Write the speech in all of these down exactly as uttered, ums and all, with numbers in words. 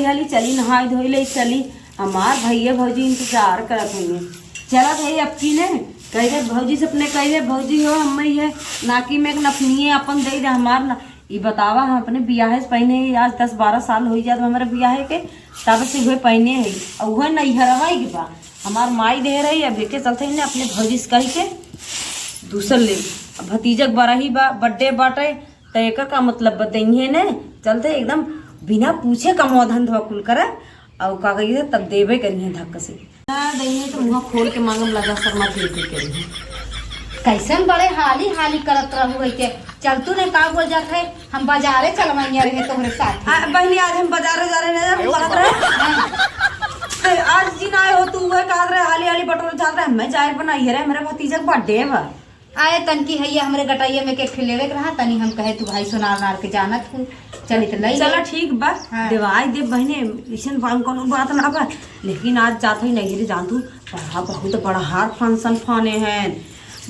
हाली चली, नहाई धोई ले चली। हमार भैया भौजी इंतजार करत होइहैं। चलत है अब की ने, कह दे भौजी से अपने, कह दे भौजी हो, हम ये नाकी में एक नथनिए अपन दे दे हमार ना। ई बतावा, हम अपने बियाहे से पहने ही, आज दस बारह साल होई जात हमरे बियाहे के, तब से उहे पहने है। और उहे नैहरवा ही के बा, हमार माई दे रही, अब एके चलते ही ने अपने भौजी से कह के दूसर ले। अब भतीजक बरही बा, बर्थडे बाटे, त एकर का मतलब बा, दइहे ने? चलते एकदम बिना पूछे कमवा धंधवा कुल करे, और का कहिए तब देबे करिहे धक्क से। ना दइहे तो मुँह खोल के मांगम, लजा शर्मा दे दे करिहे। कैसन बड़े हाली हाली करत रहू है के? चल तू ने का बोल जात है, हम बाजारे चलवैया रहे तोहरे साथ। आ, बहनी, आज हम बाजारे जा रहे हैं, हम कहत रहे। हाँ। ते आज जी ना आए हो, तू वह कहत रहे, हाली हाली बटोर जात रहे, हमें जाए बनाई है रे, मेरे भतीजा के बर्थडे बा। आए तनकी है ये हमरे गटैया में के एक ठे लेवे के रहा, तनी हम कहे तू भाई सोनार नार के जानत हूँ, चली तो लई चला ले। ठीक बा, हाँ। देवाई दे बहने, ऐसन बा-, कोनो बात ना बा, लेकिन आज जात है नहीं रे जान तू, बड़ा बहुत बड़ा हार फंक्शन फाने हैं।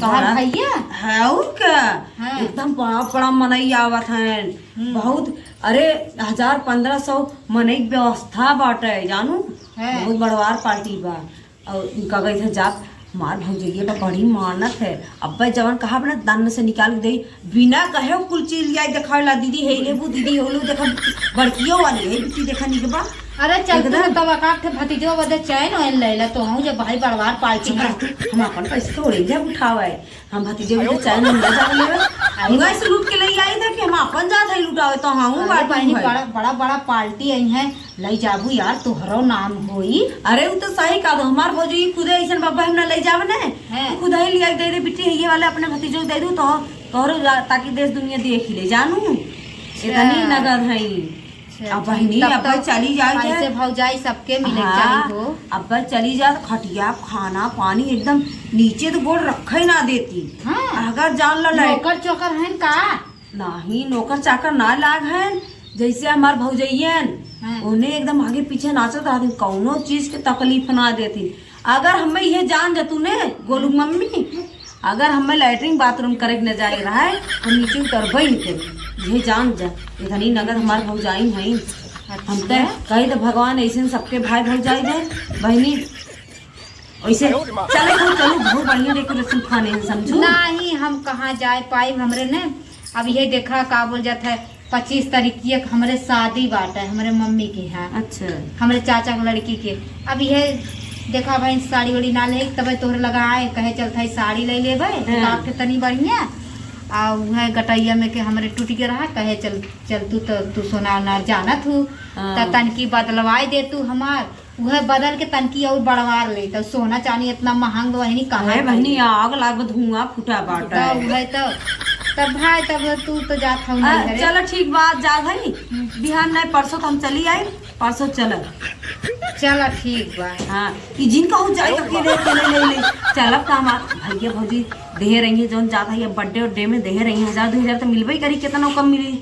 तोहार बड़ा भैया? है और क्या? हाँ। एकदम बड़ा बड़ा मनई आवत हैं, हम्म। बहुत, अरे, हजार पन्द्रह सौ मनई के व्यवस्था बाटे जानू, हाँ। बहुत बड़वार पार्टी बा। और इनका कही थे जात, हमार भौजैया बा बड़ी मानत है। अब्बे जवन कहा अपने दन्न से निकाल के दे, बिना कहे कुल चीज लियाई देखावेला, "दीदी, हे लेबू, दीदी, हो लो, देखा, बड़कियो वाली है, बिट्टी देखा निक बा।" अरे चल तू एकदम। तब अकाक थे भतीजो बदे चैन वैन ले ले, तो हूँ जब भाई बड़वार पार्टी चुप रह तू, हम अपन पैसे थोड़े जब उठावे, हम भतीजे बदे चैन हम ले जावे लेवे। हुआ ऐसे लूट के ले आई था कि हम अपन जात है लुटावे, तो हाँ, अरे बात बहनी, है। बड़ा, बड़ा, बड़ा पार्टी आई है। लई जाबू यार, तोहरो नाम होई। अरे, उ तो सही कहा, हमार भौजी खुदे ऐसन बाबा हम ना लई जावे ने। हैं। तू खुद ही लिया के दे दे, बिट्टी, ये वाले अपने भतीजो के दे दू, तो तोहरो जा-, ताकि देश दुनिया देख ही ले, जानू। अच्छा। इतनी नगद है। अच्छा, अब ठीक, बहिनी, तब अब तो चली जाए, ऐसे जाए। भौजाई सबके मिले हाँ, चाहिए हो। अब चली जाए तो खटिया, खाना, पानी एकदम नीचे तो गोड़ रखे ही ना देती। हाँ। अगर जान लो लाइट नौकर चोकर हैं का? नाही, नौकर चाकर ना लाग हैं, जैसे हमार भौजैयन, हाँ। उन्हें एकदम आगे पीछे नाचत रहती, कौनो चीज के तकलीफ ना देती। अगर हमें ये जान जा तूने, गोलू मम्मी, अगर हमें लैट्रिन बाथरूम करे के न जाए रहा है, हम नीचे उतरबे नहीं करी। ये जान जा, इतनी नगद हमार भौजाई हैं। हम तो अच्छा। कही तो भगवान ऐसे सबके भाई भौजाई दे, बहनी। वैसे चले हो, चलू, बहुत बढ़िया डेकोरेशन खाने हैं, समझू। नहीं, हम कहाँ जाए पाइब, हमरे ने अब ये देखा का बोल जात है, पच्चीस तारीख की एक हमरे शादी बाटे हमरे मम्मी के यहाँ। अच्छा। हमरे चाचा के लड़की के। अब ये देखा भाई, साड़ी वाड़ी ना ले, तबे तोहरे लगा आए, कहे चलत है साड़ी ले लेबे, हाँ। बाप के तनी बढ़िया। आ उहे गटैया में के हमरे टूट के रहा, कहे चल, चल तू तो, तू सोनार नार जानत हूँ, हाँ। त तनकी बदलवाए दे तू हमार। उहे बदल के तनकी और बढ़वार ले, तो सोना चानी इतना महंग बहिनी, कहाँ अरे बहिनी, पाई? आग लाग, धुआं फूटा बाटा तो है। उहे तो, तब भाई, तब तू तो जात हऊ आ, नहीं घरे। चलो ठीक बात, जा भाई, हम्म। बिहान नहीं, परसों तो हम चली आई, परसों चल। चलो ठीक बा। हाँ, ई जिन कहू जाए तो के दे, के ले, ले, ले। चलब तो हमार भैया भौजी देहे रही है, जौन जात है ये बर्थडे उड्डे में देहे रही है, हजार दो हजार तो मिलबे ही करी, कितना कम मिली।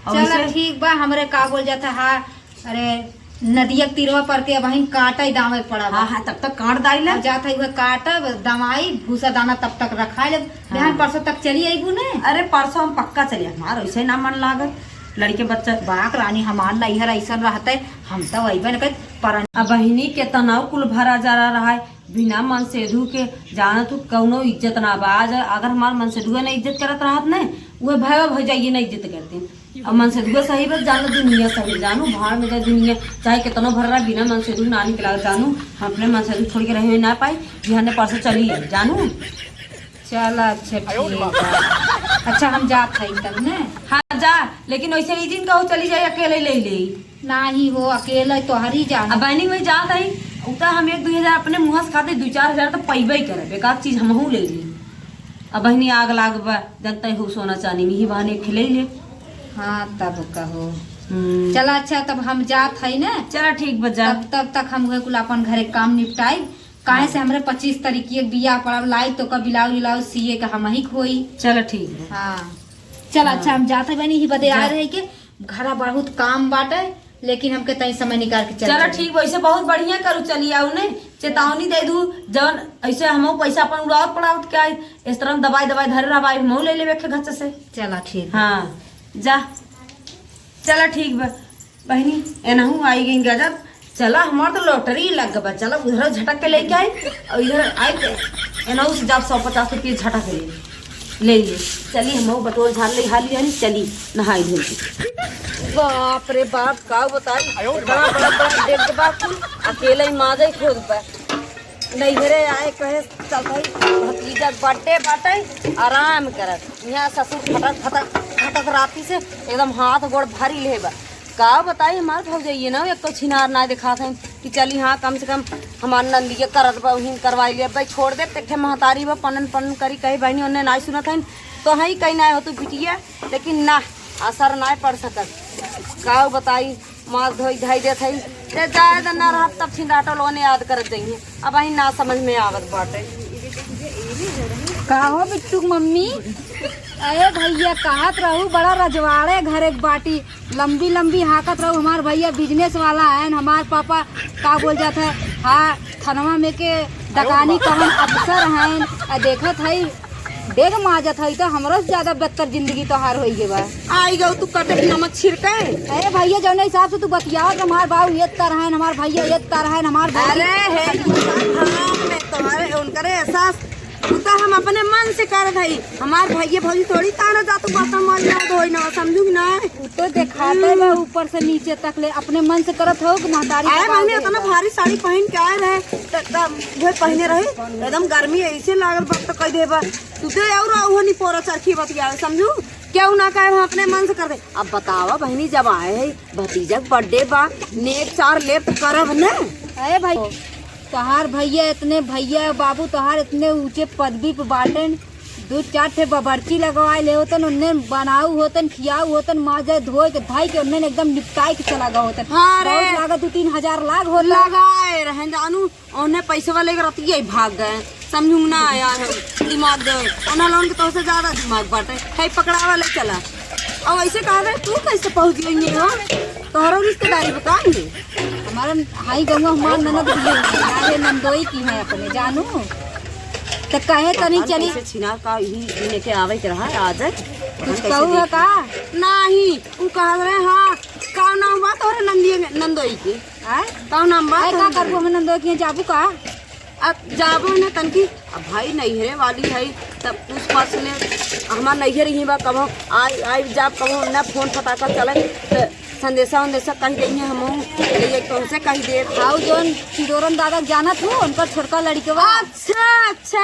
और चलो उसे ठीक बा, हमरे का बोल जाता है, अरे, नदिया के तीरवा पर के अबहिन काटे दावे के पड़ा बा। हाँ, हाँ, तब तक काट दाई ले। अब जात है उहे काटब, दवाई, भूसा दाना तब तक रखाई लेब। हाँ। बिहान परसों तक चली अइबू ने? अरे, परसों हम पक्का चली, हमार वैसे ना मन लागत, लड़के बच्चा। बाक रानी, हमार नैहर ऐसन रहते, हम तो अइबे न करत, पर अब बहिनी के तनाव कुल भरा जा रहा है, बिना मनसेधु के जानत हूँ कौनो इज्जत ना बा। आज अगर हमार मनसेधुआ ना इज्जत करत रहत ने, उहे भैया भौजाइये ना इज्जत करते। अब मनसेधुआ सही बा, जानो दुनिया सही, जानो भाड़ में जाए दुनिया, चाहे कितनो भर रहा, बिना मनसेधु ना निकला, जानो हम अपने मनसेधु छोड़ के रहे ना पाई, बिहान परसों चली आई, जानो। चल, अच्छा, ठीक बा। अच्छा, हम जात हई तब ने। हाँ, जा, लेकिन वैसे ई दिन कहू चली जाए, अकेले ले ले। नाही हो, अकेले तोहरी जान। अब बहनी वही जात हई, उ त हम एक दुई हजार अपने मुँह से खाते, दुई चार हजार तो पैबे ही करब, एक आध चीज हमहू ले ली। अब बहनी आग लाग बा, जनता हो सोना चानी में ही बहाने एक ठे ले ले। हाँ, तब कहो। हम्म। चला, अच्छा, तब हम जात हई ना। चला, ठीक बा, जा। तब, तब तक हम उहे कुल अपन घरे काम निपटाई। काहे हाँ। से हमरे पच्चीस तारीख के बियाह पड़ब, लाई तो का ब्लाउज उलाउज सिए के हम ही खोई। चला, ठीक बा। हाँ, चला, हाँ। अच्छा, हम जात हई बहनी, ही बदे जा। आ रहे के घरा बहुत काम बाटे, लेकिन हमके तनी समय निकाल के चल चला चली। ठीक, वैसे बहुत बढ़िया करू, चली आऊ ने, चेतावनी दे दू, जौन ऐसे हमहू पैसा अपन उड़ावत पड़ावत के आई, इस तरह दवाई दवाई धरे रहबाई, हमहू ले लेबे के घच से। चला ठीक बा। हाँ, जा, चला ठीक बा, बहिनी, एनहू आई गई गजब। चला, हमार तो lottery लग गबा। चला, उधर झटक के लेके आई और इधर आई के एनहू से जाब सौ पचास रुपये झटक ले, ले ले। चली, हम बटोर झाड़ ले हाली हाली, चली नहाई धोई के। बाप रे बाप, का बताई, बड़ा बड़ा बड़ा डेग बा कुल, अकेले ही माजे खुद बा। नैहरे आए कहे चल भाई, भतीजा के birthday बाटे, आराम करत। यहाँ ससुर फटक फटक फटक राती से एकदम हाथ गोड़ भरी ले बा। का बताई, हमार भौजाई ना एको छिनार ना दिखात हन कि चली हाँ, कम से कम हमार नंदिया करत बा, उहिन करवाई ले। भाई छोड़ दे, तेठे महतारी बा, पनन पनन करी, कही बहनी ओन्ने ना सुनत हन, तो हई कहीं ना हो तू बिटिया, लेकिन ना, असर ना पड़ सकत। का बताई, माथ धोई धाई देत हई। ते जाए द ना रहब, तब छिंदाटो लोगन याद करत जइहें। अब अही ना समझ में आवत बाटे। का हो बिट्टू के मम्मी? अरे भैया, कहत रहू बड़ा रजवाड़े घरे के बाटी, लंबी लंबी हाँकत रहू, हमार भैया business वाला हैं, हमार पापा का बोल जात है, हाँ, थानवा में के डकानी कवन अफसर हैं, आ देखत हई डेग माजत हई तो हमरो से ज्यादा बदतर जिंदगी तोहार होई गे बा। आई गऊ तू कटे नमक छिड़के। अरे भैया, जौने हिसाब से तू बतियावत, हमार बाबू ये तरह है, हमार भैया ये तरह है, हमार भौजी अरे हे गुस्सा धाम में तोहरे उनकरे एहसास, तू तो हम अपने मन से करत हई। हमार भैया भौजी थोड़ी ताना जा तू बर्तन माज ना धोई ना, समझू कि ना? उ तो देखाते बा ऊपर से नीचे तक ले, अपने मन से करत हो कि महतारी अरे के बात मम्मी, है इतना बा। भारी साड़ी पहन के आए रहे, त, त, उहे पहने रही, एकदम गर्मी ऐसे लागल बा, तो कह देबा, तू तो और उहो नहीं पोरा चरखी बतियावे, समझू? केहू ना कहे, हम अपने मन से कर दे। अब बतावा बहिनी, जब आए है भतीजा के birthday बा, नेग चार लेप करब न। अरे भाई, तोहार भैया इतने, भैया बाबू तोहार इतने ऊंचे पदवी पे बाटेन, दो चार ठे बबरची लगवाए ले होतन, उन्ने बनाऊ होतन, खियाऊ होतन, माजे धोए के धाई के उन्ने एकदम निपटाए के चला गए होतन। हाँ रे। बहुत लागत दो तीन हजार लाग होतन। लगाए रहे जानू, उन्हें पैसवा लेके रतिया ही भाग गए, समझू ना आया है दिमाग दे, उन्हें लोन के तोसे ज्यादा दिमाग बाटे, है पकड़ावा ले चला। और ऐसे कहा रहे, तू कैसे पहुंच गई हो? तोहरो रिश्तेदारी बताएंगे। हमारा हाई गंगा हमार ननद भी है, हमारे नंदोई की है अपने, जानू। तो कहे तनी पता नहीं चली। कैसे छिनार का ही लेके आवे के रहा, आ जाए। कुछ कहू है का? नहीं, उ कहा रहे, हाँ, का नाम बा तोहरे नंदिया, नंदोई के? आय? का नाम बा आय, का तोहरे? करबो हम नंदोई के जाबू का? अब जाबो न तनकी, अब भाई नैहरे वाली है, तब पूछ पाछ ले, हमार नैहर ही बा, कबो आई, आई जाब, कबो न फोन फटाका चले, त संदेशा उंदेशा कह देइहे, हमहू ये तुमसे कह दे। हाउ जौन चिदोरन दादा के जानत हो, उनकर छोटका लड़कवा। अच्छा, अच्छा,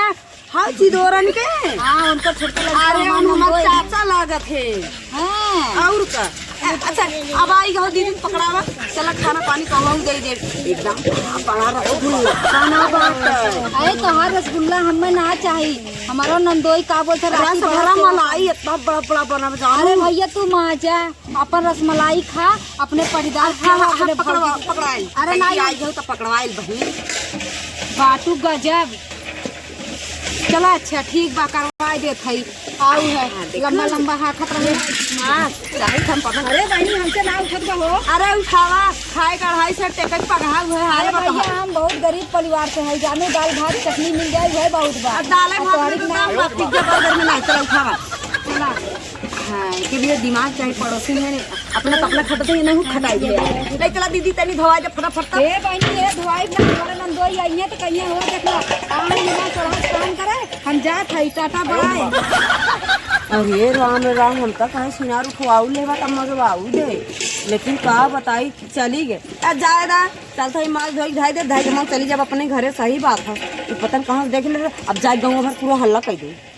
हाउ चिदोरन के? हाँ, उनकर छोटका लड़कवा अरे, हमार उन हमार नंदोई। चाचा लागत है। हाँ। और का? ए, अच्छा, अब आई गहो दीदी पकड़ावा, चला खाना पानी कहूँ दे दे। एकदम बड़ा रसगुल्ला, खाना बात है। अरे, तोहार रसगुल्ला हमें ना चाही, हमारा नंदोई का बोलते राती रस भरा रसगुल्ला। मलाई इतना बड़ा बड़ा बना बजा। अरे भैया, तू माँ जा, अपन रसमलाई खा, अपने परिवार अच्छा, खा, हाँ, अपने पकड़वा-, भौजी। पकड़ाइल। अरे कहीं नहीं। आई जाओ तो पकड़वाइल बहिन। बाटू गजब। चला अच्छा, ठीक बा, करवाई देत हई। आऊ है, हाँ, देखो। लंबा लंबा हाथ रहे। हाँ, चाहे हम पकड़। अरे बहिनी, हमसे ना उठत बा हो। अरे उठावा, खाए का अढ़ाई सौ टेकट पगहा हुए है, अरे बताओ। भैया, हम बहुत गरीब परिवार से है, जानो दाल भात चटनी मिल जाए, वह बहुत बा। आ, दाल अब भात तोहरी में तो ना दाम बा, पिज्जा बर्गर में नहीं, चला उठावा। चला। हाँ, के लिए दिमाग चाहे पड़ोसी है, अपना तो अपना खटते ही नहीं खटाई दे। ले चला दीदी, तनी धोवा जा फटाफट तब। ए बहिनी, ए धोवाई ना, हमारे नंदोई आई है तो कहिए हो, देख लो, काम में ना चढ़ा काम करे, हम जात हई, टाटा बाय। अरे राम राम, हम तो कहीं सिनार उठवाऊ लेवा तब मगवाऊ दे, लेकिन का बताई, चली गए। आ जाए दा, चल तो माल धोई धाई दे, धाई के माल चली जब अपने घरे, सही बात है। ये पता न कहाँ देख ले, अब जाए गाँव भर पूरा हल्ला कर दे।